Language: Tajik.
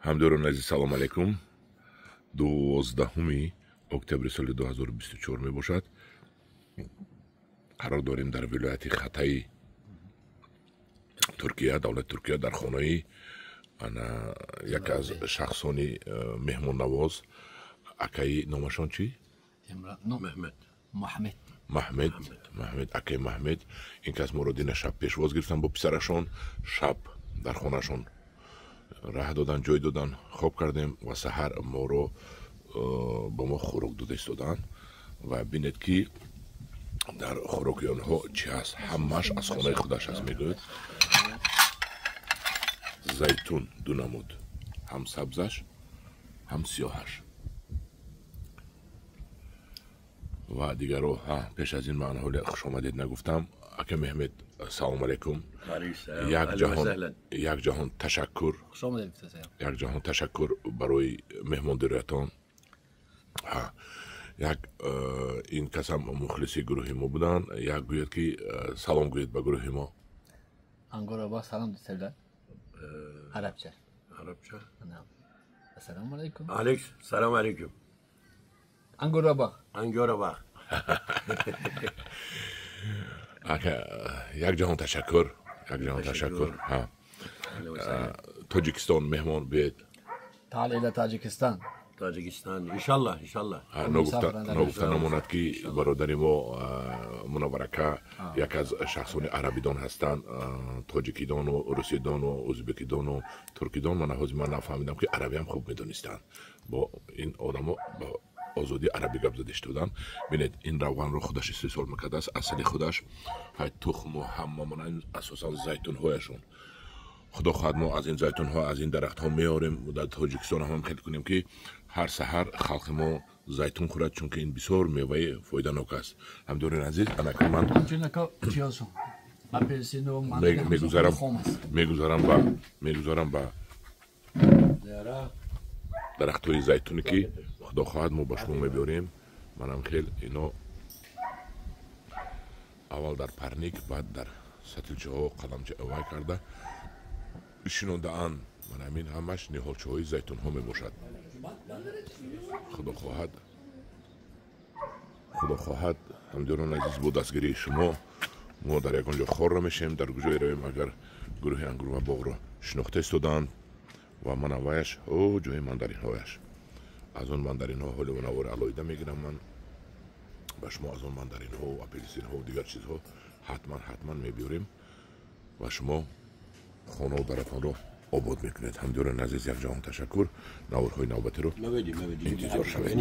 Ҳамдиёрони азиз, салом алейкум. 12 октябри соли 2024 мебошад. Қарор дорем дар вилояти Хатаи Туркия, давлати Туркия, дар хонаи ана яке аз шахсони меҳмоннавоз. Акаи номашон чӣ? Меҳмед. Маҳмед. Маҳмед, акаи Маҳмед. Ин кас моро дина шаб пешвоз гирифтан бо писарашон. Шаб дар хонаашон раҳ додан, ҷой додан, хоб кардем ва саҳар моро ба мо хӯрок дода истоданд. Ва бинед, ки дар хӯроки онҳо чӣ ҳаст. Ҳамааш аз хонаи худаш аст, мегӯяд. Зайтун ду намуд, ҳам сабзаш, ҳам сиёҳаш ва дигаро. Пеш аз ин ман ҳоли хушомадед нагуфтам. Ака Меҳмед, салом алейкум. Як ҷаҳон ташаккур, як ҷаҳон ташаккур барои меҳмондориятон. Як ин касам мухлиси гурӯҳи мо буданд. Як гӯяд, ки салом гӯед ба гурӯҳи мо. Angora salam sevler. Arapça. Arapça. Assalamu alaykum. Alex, salam alaykum. Angora bak. Angora bak. Ака, як ҷаҳон ташаккур, як ҷаҳон ташаккур. Тоҷикистон меҳмон биед. Таал ила Таҷикистон. Таҷикистон, иншаллоҳ, иншаллоҳ. Ногуфта намонад, ки бародари мо Мунавварака як аз шахсони арабидон ҳастанд, тоҷикидону русидону ӯзбекидону туркидон. Ман ҳозир ман нафаҳмидам, ки арабиам хуб медонистанд. Бо ин одамо ба озодӣ арабӣ гап зада иштоданд. Бинед, ин равғанро худаш истеҳсол мекардааст, асали худаш, тухму ҳама, мана асосан зайтунҳояшон. Худо хоҳад, мо аз ин зайтунҳо, аз ин дарахтҳо меорем, дар Тоҷикистон ҳам хел кунем, ки ҳар саҳар халқи мо зайтун хӯрад, чунки ин бисёр меваи фоиданок аст. Ҳамдиёрони азиз, анака ман мегузарам ба дарахтҳои зайтуне, ки худо хоҳад, мо ба шумо мебиёрем. Манам хел ино аввал дар парник, баъд дар сатилчаҳо қадамча вай карда шинондаанд. Ман ҳамин ҳамаш ниҳолчаҳои зайтунҳо мебошад. Худо хоҳад, худо хоҳад, ҳамдиёрони азиз, бо дастгирии шумо мо дар ягон ҷо хор намешем. Дар куҷое равем, агар гурӯҳи Ангур ва боғро шинохта истоданд. Ва манам ваяш, о ҷои мандаринҳояш. Аз он мандаринҳо ҳоли навори алоҳида мегирам ман ба шумо. Аз он мандаринҳо, апелсинҳо, дигар чизҳо ҳатман, ҳатман мебиёрем ва шумо хонаву даратонро обод мекунед. Ҳамдиёрони азиз, як ҷаҳон ташаккур. Наворҳои навбатиро интизор шавед.